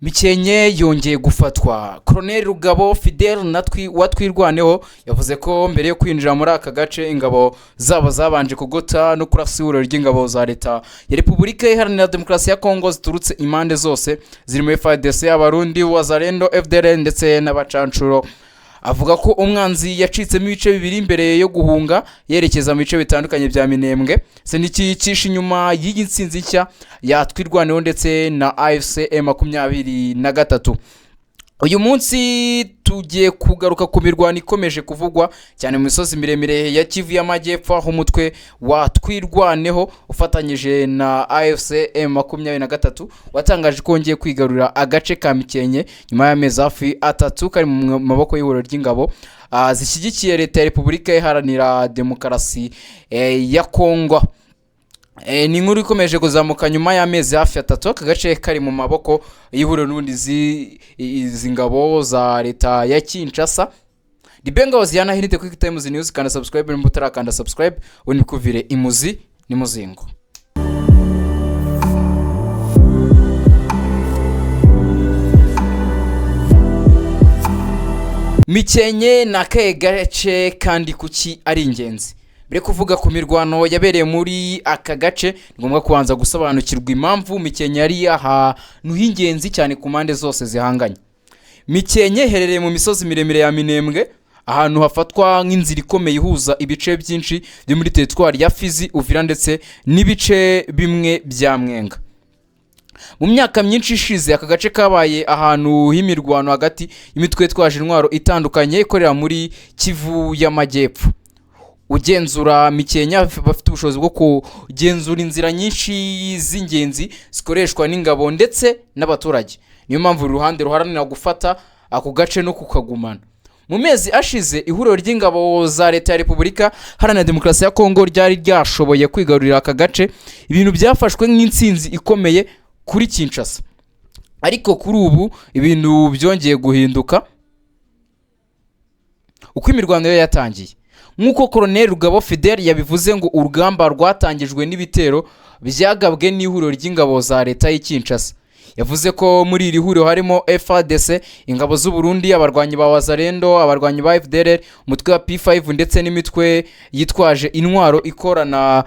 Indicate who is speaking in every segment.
Speaker 1: Mikenke yongeye gufatwa. Colonel Rugabo Fidel natwi wa Twirwaneho yavuze ko mbere yo kwinjira muri aka gace ingabo zabo zabanje kugota no kurasa ihuriro ry'ingabo za leta ya Repubulika Iharanira Demokarasi ya Kongo ziturutse impande zose zirimo FARDC, Abarundi, Wazalendo, FDLR ndetse n'abacanshuro. Avuga ko umwanzi yacitsemo ibice bibiri mbere yo guhunga yerekeza mu bice bitandukanye bya Minembwe. Se n'ikicisha inyuma y'iyi nsinzi nshya ya Twirwaneho ndetse na AFC M23. Uyu munsi tugiye kugaruka ku mirwano ikomeje kuvugwa cyane mu misozi miremire ya Kivu y'Amajyepfo, aho umutwe wa Twirwaneho ufatanyije na AFC M23 watangaje ko wongeye kwigarurira agace ka Mikenke nyuma y'amezi hafi 3 kari mu maboko y'ihuriro ry'ingabo zishyigikiye leta ya Repubulika Iharanira Demokarasi ya Kongo. Ni inkuru ikomeje kuzamuka nyuma y'amezi hafi 3 aka gace kari mu maboko y'ihuriro n'ubundi izi ngabo za leta ya Kinshasa. Dibenga Hoziyana Hinite Quick Times News, kanda subscribe nimba utarakanda subscribe, ubundi kuvire imuzi ni muzingo. Mikenke ni akahe gace kandi kuki ari ingenzi? Mbere kuvuga ku mirwano yabereye muri aka gace, ni ngombwa kubanza gusobanukirwa impamvu Mikenke yari ahantu h'ingenzi cyane ku mpande zose zihanganye. Mikenke iherereye mu misozi miremire ya Minembwe, ahantu hafatwa nk'inzira ikomeye ihuza ibice byinshi byo muri teritwari ya Fizi, Uvira ndetse n'ibice bimwe bya Mwenga. Mu myaka myinshi ishize aka gace kabaye ahantu h'imirwano hagati y'imitwe yitwaje intwaro itandukanye ikorera muri Kivu y'Amajyepfo. Ugenzura Mikenke bafite ubushobozi bwo kugenzura inzira nyinshi z'ingenzi zikoreshwa n'ingabo ndetse n'abaturage. Niyo mpamvu uru ruhande ruharanira gufata ako gace no kukagumana. Mu mezi ashize ihuriro ry'ingabo za leta ya Repubulika Iharanira Demokarasi ya Kongo ryari ryashoboye kwigarurira aka gace, ibintu byafashwe nk'intsinzi ikomeye kuri Kinshasa. Ariko kuri ubu ibintu byongeye guhinduka uko imirwano yo yatangiye. Nk'uko Colonel Rugabo Fidel yabivuze, ngo urugamba rwatangijwe n'ibitero byagabwe n'ihuriro ry'ingabo za leta y'i Kinshasa. Yavuze ko muri iri huriro harimo FARDC, ingabo z'u Burundi, abarwanyi ba Wazalendo, abarwanyi ba FDLR, umutwe wa P5 ndetse n'imitwe yitwaje intwaro ikorana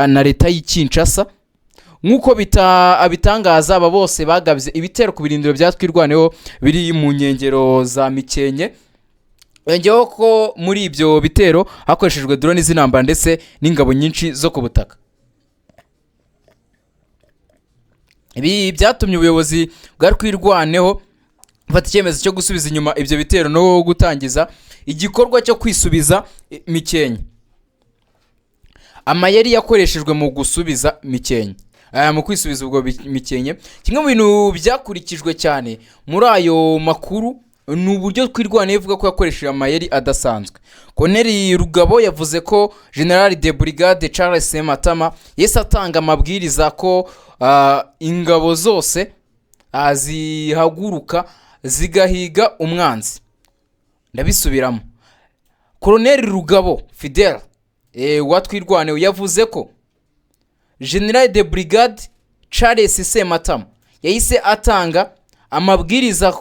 Speaker 1: na leta y'i Kinshasa. Nk'uko abitangaza, aba bose bagabye ibitero ku birindiro bya Twirwaneho biri mu nkengero za Mikenke. Yongeyeho ko muri ibyo bitero hakoreshejwe drone z'intambara ndetse n'ingabo nyinshi zo ku butaka. Ibi byatumye ubuyobozi bwa Twirwaneho bufata icyemezo cyo gusubiza inyuma ibyo bitero no gutangiza igikorwa cyo kwisubiza Mikenke. Amayeri yakoreshejwe mu gusubiza Mikenke, mu kwisubiza ubwo Mikenke, kimwe mu bintu byakurikijwe cyane muri ayo makuru ni uburyo Twirwaneho ivuga ko yakoresheje amayeri adasanzwe. Colonel Rugabo yavuze ko General de Brigade Charles Sematama yahise atanga amabwiriza ko ingabo zose zihaguruka zigahiga umwanzi. Ndabisubiramo. Colonel Rugabo Fidel wa Twirwaneho yavuze ko General de Brigade Charles Sematama yahise atanga amabwiriza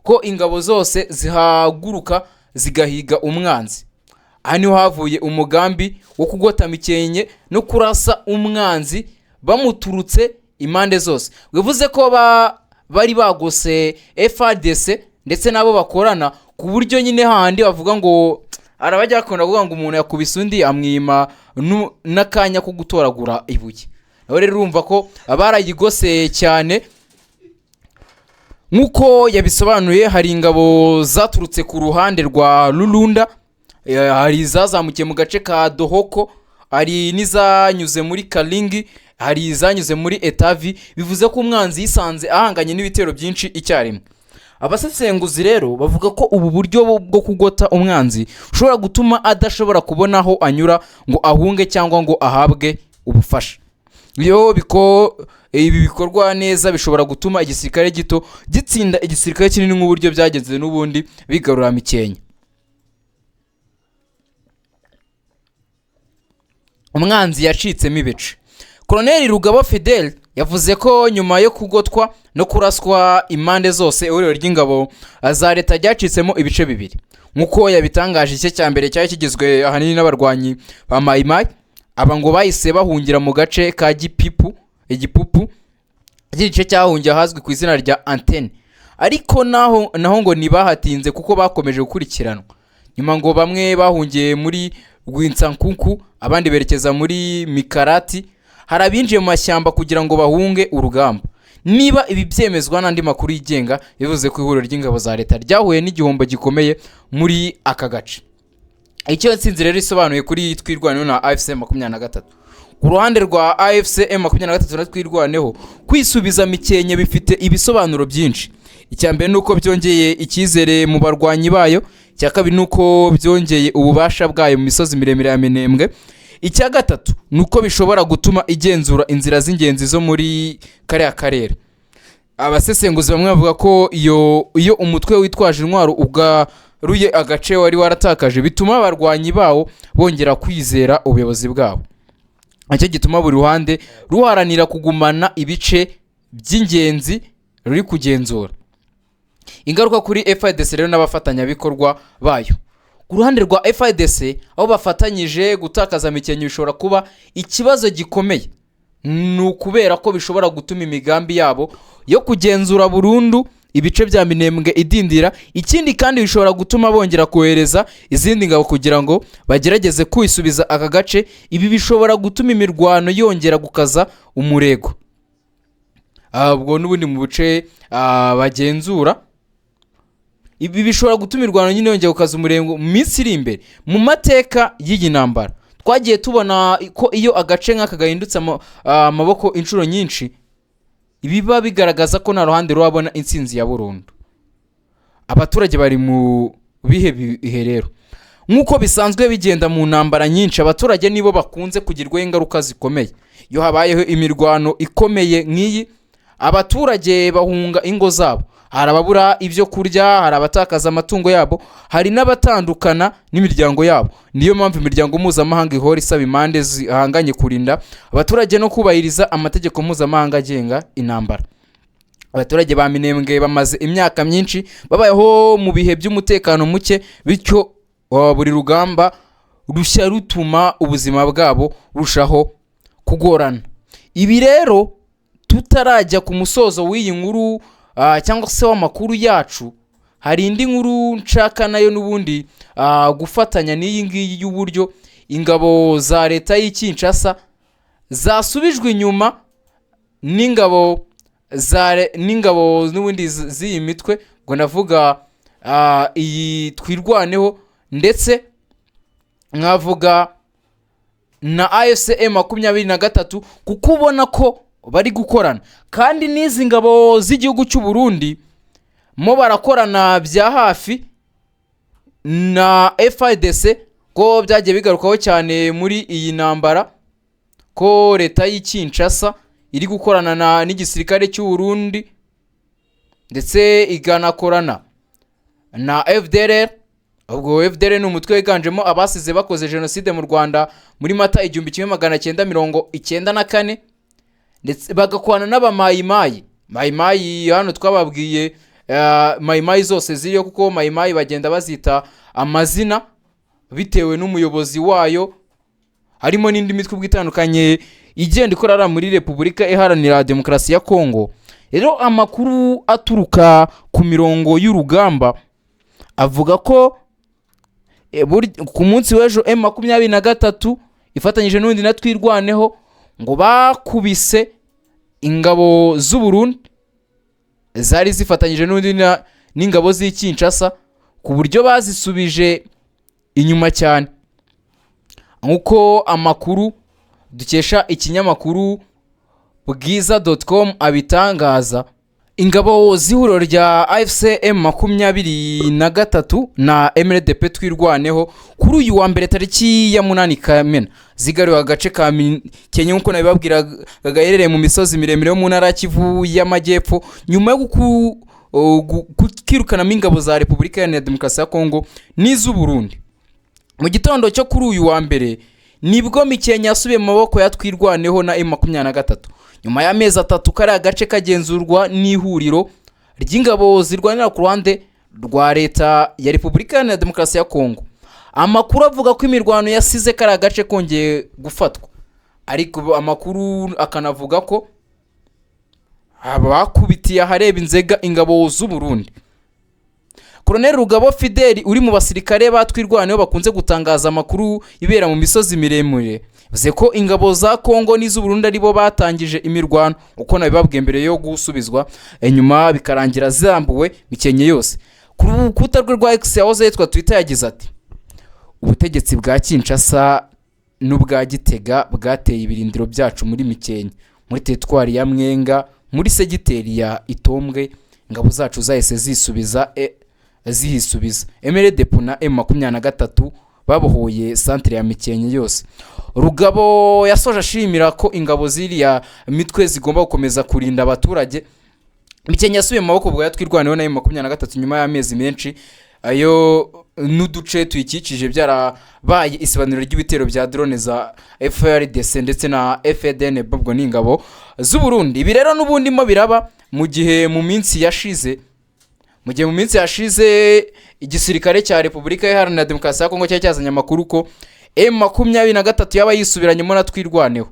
Speaker 1: ko ingabo zose zihaguruka zigahiga umwanzi. Aha niho havuye umugambi wo kugota Mikenke no kurasa umwanzi bamuturutse impande zose. Bivuze ko bari bagose FARDC ndetse n'abo bakorana, ku buryo nyine handi bavuga ngo arabajya bakunda kuvuga ngo umuntu yakubise undi amwima n'akanya ko gutoragura ibuye. Nawe rero urumva ko barayigose cyane. Nk'uko yabisobanuye, hari ingabo zaturutse ku ruhande rwa Rurunda, hari izazamukiye mu gace ka Dohoko, hari n'izanyuze muri Karingi, hari izanyuze muri Etavi. Bivuze ko umwanzi yisanze ahanganye n'ibitero byinshi icyarimwe. Abasesenguzi rero bavuga ko ubu buryo bwo kugota umwanzi ushobora gutuma adashobora kubona aho anyura ngo ahunge cyangwa ngo ahabwe ubufasha. Iyo ibi bikorwa neza bishobora gutuma igisirikare gito gitsinda igisirikare kinini, nk'uburyo byagenze n'ubundi bigarura Mikenke. Umwanzi yacitsemo ibice. Colonel Rugabo Fidel Yavuze ko nyuma yo kugotwa no kuraswa impande zose, ihuriro ry'ingabo za leta ryacitsemo ibice bibiri. Nk'uko yabitangaje, igice cya mbere cyari kigizwe ahanini n'abarwanyi ba Mayimayi. Aba ngo bahise bahungira mu gace ka Gipipu, Igipupu. Iki gice cyahungiye ahazwi ku izina rya Antene, ariko naho naho ngo ntibahatinze kuko bakomeje gukurikiranwa. Nyuma ngo bamwe bahungiye muri Rwinsankuku, abandi berekeza muri Mikarati. Hari abinjiye mu mashyamba kugira ngo bahunge urugamba. Niba ibi byemezwa n'andi makuru yigenga, bivuze ko ihuriro ry'ingabo za leta ryahuye n'igihombo gikomeye muri aka gace. Icyo nsinzi rero isobanuye kuri Twirwaneho na AFC 23: ku ruhande rwa AFC 23 na Twirwaneho, kwisubiza Mikenke bifite ibisobanuro byinshi. Icya mbere ni uko byongeye icyizere mu barwanyi bayo. Icya kabiri ni uko byongeye ububasha bwayo mu misozi miremire ya Minembwe. Icya gatatu ni uko bishobora gutuma igenzura inzira z'ingenzi zo muri kariya karere. Abasesenguzi bamwe bavuga ko iyo umutwe witwaje intwaro ugaruye agace wari waratakaje, bituma abarwanyi bawo bongera kwizera ubuyobozi bwabo. Nicyo gituma buri ruhande ruharanira kugumana ibice by'ingenzi ruri kugenzura. Ingaruka kuri FARDC rero n'abafatanyabikorwa bayo: Ku ruhande rwa FARDC, aho bafatanyije, gutakaza Mikenke bishobora kuba ikibazo gikomeye. Ni ukubera ko bishobora gutuma imigambi yabo yo kugenzura burundu ibice bya Minembwe idindira. Ikindi kandi, bishobora gutuma bongera kohereza izindi ngabo kugira ngo bagerageze kwisubiza aka gace. Ibi bishobora gutuma imirwano yongera gukaza umurego. Ubwo n'ubundi mu bice bagenzura, ibi bishobora gutuma imirwano nyine yongera gukaza umurego mu minsi iri imbere. Mu mateka y'iyi ntambara, twagiye tubona ko iyo agace nk'aka gahindutse amaboko inshuro nyinshi, ibiba bigaragaza ko nta ruhande rurabona intsinzi ya burundu. Abaturage bari mu bihe bihe rero? Nk'uko bisanzwe bigenda mu ntambara nyinshi, abaturage nibo bakunze kugirwaho ingaruka zikomeye. Iyo habayeho imirwano ikomeye nk'iyi, abaturage bahunga ingo zabo. Hari ababura ibyo kurya, hari abatakaza amatungo yabo, hari n'abatandukana n'imiryango yabo. Niyo mpamvu imiryango mpuzamahanga ihora isaba impande zihanganye kurinda abaturage no kubahiriza amategeko mpuzamahanga agenga intambara. Abaturage ba Minembwe bamaze imyaka myinshi babayeho mu bihe by'umutekano muke, bityo buri rugamba rushya rutuma ubuzima bwabo burushaho kugorana. Ibi rero, tutarajya ku musozo w'iyi nkuru cyangwa se w'amakuru yacu, hari indi nkuru nshaka nayo n'ubundi gufatanya n'iyi ngiyi, y'uburyo ingabo za leta y'i Kinshasa zasubijwe inyuma n'ingabo n'ubundi z'iyi mitwe. Ngo ndavuga iyi Twirwaneho, ndetse nkavuga na AFC 23, kuko ubona ko bari gukorana. Kandi n'izi ngabo z'igihugu cy'u Burundi mo barakorana bya hafi na FARDC, ko byagiye bigarukaho cyane muri iyi ntambara ko leta y'i Kinshasa iri gukorana n'igisirikare cy'u Burundi, ndetse ikanakorana na FDLR. Ubwo FDLR ni umutwe wiganjemo abasize bakoze jenoside mu Rwanda muri Mata 1994, ndetse bagakorana n'abamayimayi. Mayimayi hano twababwiye mayimayi zose ziriyo, kuko mayimayi bagenda bazita amazina bitewe n'umuyobozi wayo. Harimo n'indi mitwe ubwo itandukanye igenda ikorera muri Repubulika Iharanira Demokarasi ya Kongo. Rero amakuru aturuka ku mirongo y'urugamba avuga ko ku munsi w'ejo M23 ifatanyije n'undi na Twirwaneho ngo bakubise ingabo z'u Burundi zari zifatanyije n'undi n'ingabo z'i Kinshasa, ku buryo bazisubije inyuma cyane, nk'uko amakuru dukesha ikinyamakuru bwiza.com abitangaza. Ingabo z'ihuriro rya AFC M23 na MRDP Twirwaneho, kuri uyu wa mbere tariki ya 8 Kamena, zigaruye agace ka Kenya, nk'uko nabibabwiraga, gaherereye mu misozi miremire yo mu ntara ya Kivu y'Amajyepfo, nyuma yo kwirukanamo ingabo za Repubulika Iharanira Demokarasi ya Kongo n'iz'u Burundi. Mu gitondo cyo kuri uyu wa mbere nibwo Mikenke yasubiye mu maboko ya Twirwaneho na M23. Nyuma y'amezi 3 kariya gace kagenzurwa n'ihuriro ry'ingabo zirwanira ku ruhande rwa Leta ya Repubulika Iharanira Demokarasi ya Kongo. Amakuru avuga ko imirwano yasize kariya gace kongeye gufatwa, ariko amakuru akanavuga ko bakubitiye ahareba inzega ingabo z'u Burundi. Colonel Rugabo Fideli, uri mu basirikare batwirwaneho bakunze gutangaza amakuru ibera mu misozi miremire, bivuze ko ingabo za Kongo n'iz'u Burundi aribo batangije imirwano, uko nabibabwiye mbere yo gusubizwa inyuma, bikarangira zambuwe Mikenke yose. Ku rukuta rwe rwa X, yahoze yitwa Twitter, yagize ati: "Ubutegetsi bwa Kinshasa n'ubwa Gitega bwateye ibirindiro byacu muri Mikenke, muri teritwari ya Mwenga, muri segiteri ya Itombwe. Ingabo zacu zahise zisubiza zihisubiza. MRDP na M23 babohoye santire ya Mikenke yose." Rugabo yasoje ashimira ko ingabo ziriya mitwe zigomba gukomeza kurinda abaturage. Mikenke yasubiye mu maboko bwa Twirwaneho na M23 nyuma y'amezi menshi ayo n'uduce tuyikikije byarabaye isibaniro ry'ibitero bya drone za FARDC ndetse na FDN, ubwo ni ingabo z'u Burundi. Ibi rero n'ubundi mo biraba mu gihe mu minsi yashize igisirikare cya Repubulika Iharanira Demokarasi ya Kongo cyari cyazanye amakuru ko M23 yaba yisubiranyemo na Twirwaneho.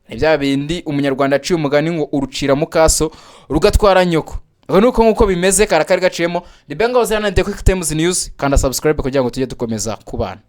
Speaker 1: Ni bya bindi Umunyarwanda aciye umugani ngo urucira mukaso rugatwara nyoko. Ubwo ni uko nk'uko bimeze, karakari gaciyemo. Ni Benga Hoziyana, The Quick Times News. Kanda subscribe kugira ngo tujye dukomeza kubana.